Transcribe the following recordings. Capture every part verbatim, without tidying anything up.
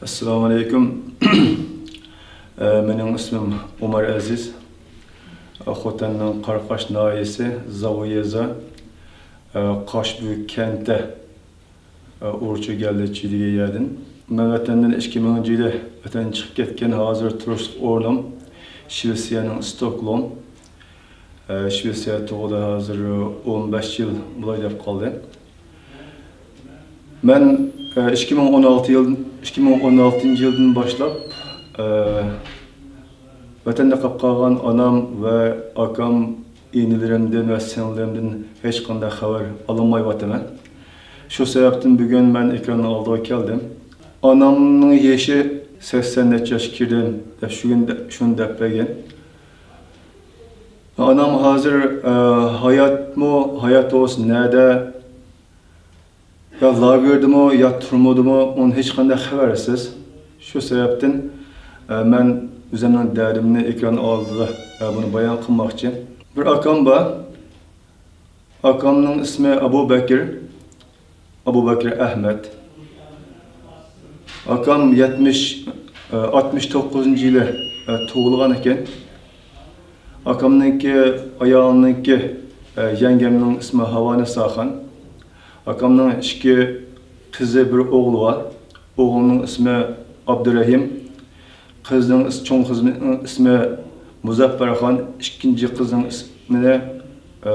ئەسسالامۇ ئەلەيكۇم. ئە، مېنىڭ ئىسمىم ئومار ئەزىز. ئە، خوتەننىڭ قاراقاش ناھىيەسى زاۋۇ يېزا، ئە، قاشبۈك كەنتى، ئە، ئۇرچۇ گەللىچى دېگەن يەردىن. مەن ۋەتەندىن ئىككى مىڭىنچى يىلى ۋەتەندىن چىقىپ كەتكەن، ھازىر تۇرۇشلۇق ئورنۇم شىۋېتسىيەنىڭ ستوكگولم. ئە، شىۋېتسىيە تۇغۇلدى ھازىر ئون بەش يىل بولاي دەپ قالدى. مەن، ئە، ئىككى مىڭ ئون ئالتە يىل، ئىككى مىڭ ئون ئالتىنچى يىلدىن باشلاپ، ئە، ۋەتەندە قېلىپ قالغان ئانام ۋە ئاكام، ئىنىلىرىمدىن ۋە سىڭىللىرىمدىن ھېچقانداق خەۋەر ئالالمايۋاتىمەن. شۇ سەۋەبتىن بۈگۈن مەن ئېكران ئالدىغا كەلدىم. ئانامنىڭ يېشى سەكسەن نەچچە ياشقا كىردىم دەپ شۇ كۈن دە-، شۇنى دەپ بەرگەن. ئانام ھازىر، ئە، ھاياتمۇ، ھايات بولسا نەدە، يا لاگېردىمۇ، يا تۈرمىدىمۇ، ئۇنىڭ ھېچقانداق خەۋەرسىز. شۇ سەۋەبتىن، ئە، مەن ئۆزۈمنىڭ دەردىمنى ئېكران ئالدىدا، ئە، بۇنى بايان قىلماقچى. بىر ئاكام بار. ئاكامنىڭ ئىسمى ئەبۇ بەكرى. ئەبۇ بەكرى ئەھمەد. ئاكام يەتمىش، ئاتمىش توققۇزىنچى يىلى، ئە، تۇغۇلغان ئىكەن. ئاكامنىڭكى، ئايالىنىڭكى، ئە، يەڭگەمنىڭ ئىسمى ھاۋانىساخان. ئاكامنىڭ ئىككى قىزى، بىر ئوغلى بار. ئوغلىنىڭ ئىسمى ئابدۇرەھىم. قىزنىڭ ئىس-، چوڭ قىزنىڭ ئىسمى مۇزەپپەرخان. ئىككىنچى قىزنىڭ ئىسمىنى، ئە،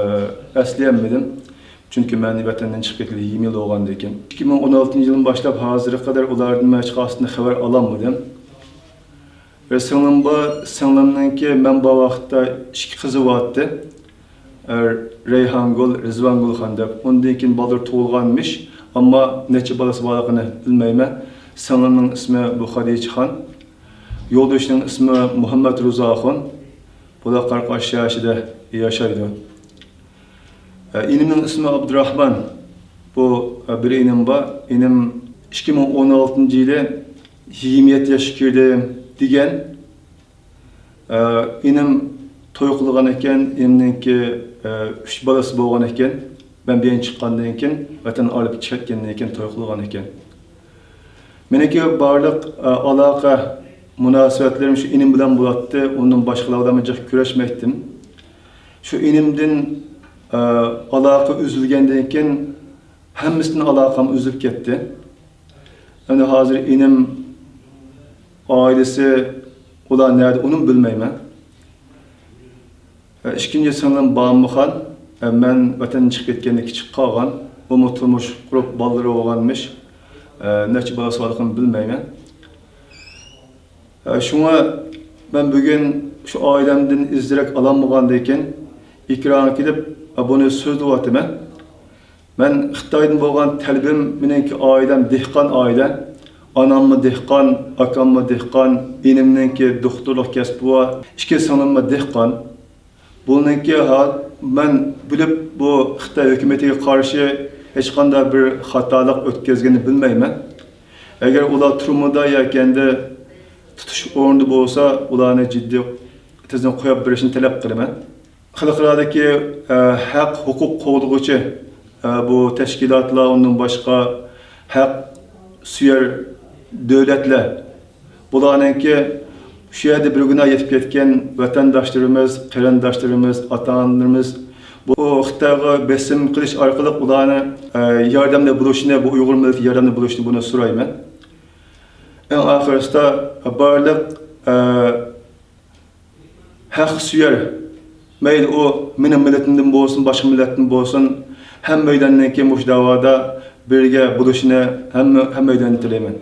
ئەسلىيەلمىدىم. چۈنكى مەن ۋەتەندىن چىقىپ كەتكىلى يىگىرمە يىل بولغاندىكىن. ئىككى مىڭ ئون ئالتىنچى يىلدىن باشلاپ ھازىرغا قەدەر ئۇلاردىن مەن ھېچقايسىدىن خەۋەر ئالالمىدىم. بىر سىڭلىم بار، سىڭلىمنىڭكى مەن بار ۋاقىتتا ئىككى قىزى بارتتى. ئە، رەيھانگۈل، رىزۋانگۈلخان دەپ. ئۇندىن كېيىن بالىلىرى تۇغۇلغانمىش، ئەمما نەچچە بالىسى بارلىقىنى بىلمەيمەن. سىڭلىمنىڭ ئىسمى بۇ خەدىچىخان. يولدىشىنىڭ ئىسمى مۇھەممەد رۇزاخۇن. بۇلار قاراقاش شەھىرىدە ياشايدۇ. ئە، ئىنىمنىڭ ئىسمى ئابدۇراخمان. بۇ، ئە، بىر ئىنىم بار. ئىنىم ئىككى مىڭ ئون ئالتىنچى يىلى يىگىرمە يەتتە ياشقا كىردىم دېگەن. ئە، ئىنىم توي قىلغان ئىكەن، ئىنىمنىڭكى، ئە، ئۈچ بالىسى بولغان ئىكەن. مەن بۇ يەردىن چىققاندىن كېيىن، ۋەتەن ئايرىپ كەتكەندىن كېيىن توي قىلغان ئىكەن. مېنىڭكى بارلىق، ئە، ئالاقە، مۇناسىۋەتلىرىم شۇ ئىنىم بىلەن بولاتتى. ئۇندىن باشقىلار بىلەن جىق كۆرۈشمەيتتىم. شۇ ئىنىمدىن، ئە، ئالاقە ئۈزۈلگەندىن كېيىن، ھەممىسىدىن ئالاقەم ئۈزۈلۈپ كەتتى. ئەمدى ھازىر ئىنىم، ئائىلىسى، ئۇلار نەدە، ئۇنىمۇ بىلمەيمەن. ئىككىنچى سىڭلىم بامبىخان، مەن ۋەتەندىن چىقىپ كەتكەندە كىچىك قالغان. ئۇمۇ تۇرمۇش قۇرۇپ، بالىلىرى بولغانمىش. نەچچە بالىسى بارلىقىنى بىلمەيمەن. شۇڭا مەن بۈگۈن شۇ ئائىلەمدىن ئىز دېرەك ئالالمىغاندىن كېيىن ئېكرانغا كېلىپ، بۇنى سۆزلىۋاتىمەن. مەن خىتايدىن بولغان تەلىپىم، مېنىڭكى ئائىلەم دېھقان ئائىلە. ئاناممۇ دېھقان، ئاكاممۇ دېھقان، ئىنىمنىڭكى دوختۇرلۇق كەسپى بار، ئىككى سىڭلىممۇ دېھقان. بۇنىڭكى ھا-، مەن بىلىپ بۇ خىتاي ھۆكۈمىتىگە قارشى ھېچقانداق بىر خاتالىق ئۆتكۈزگىنىنى بىلمەيمەن. ئەگەر ئۇلار تۈرمىدە ياكى ئەمدى تۇتۇش ئورنىدا بولسا، ئۇلارنى جىددىي تېزدىن قويۇپ بېرىشنى تەلەپ قىلىمەن. خەلقئارادىكى، ئە، ھەق ھوقۇق قوغدىغۇچى، ئە، بۇ تەشكىلاتلار، ئۇندىن باشقا ھەق سۆيەر دۆلەتلەر، بۇلارنىڭكى شۇ يەردە بىر گۇناھ يېتىپ كەتكەن ۋەتەنداشلىرىمىز، قېرىنداشلىرىمىز، ئاتا-ئانىلىرىمىز بۇ خىتايغا بېسىم قىلىش ئارقىلىق ئۇلارنى، ئە، ياردەمدە بولۇشىنى، بۇ ئۇيغۇر مىللىتىگە ياردەمدە بولۇشىنى بۇنى سورايمەن. ئەڭ ئاخىرىسىدا بارلىق، ئە، ھەق سۆيەر، مەيلى ئۇ مېنىڭ مىللىتىمدىن بولسۇن، باشقا مىللەتتىن بولسۇن، ھەممەيلەننىڭكى مۇشۇ داۋادا بىرگە بولۇشىنى ھەممە، ھەممەيلەندىن تىلەيمەن.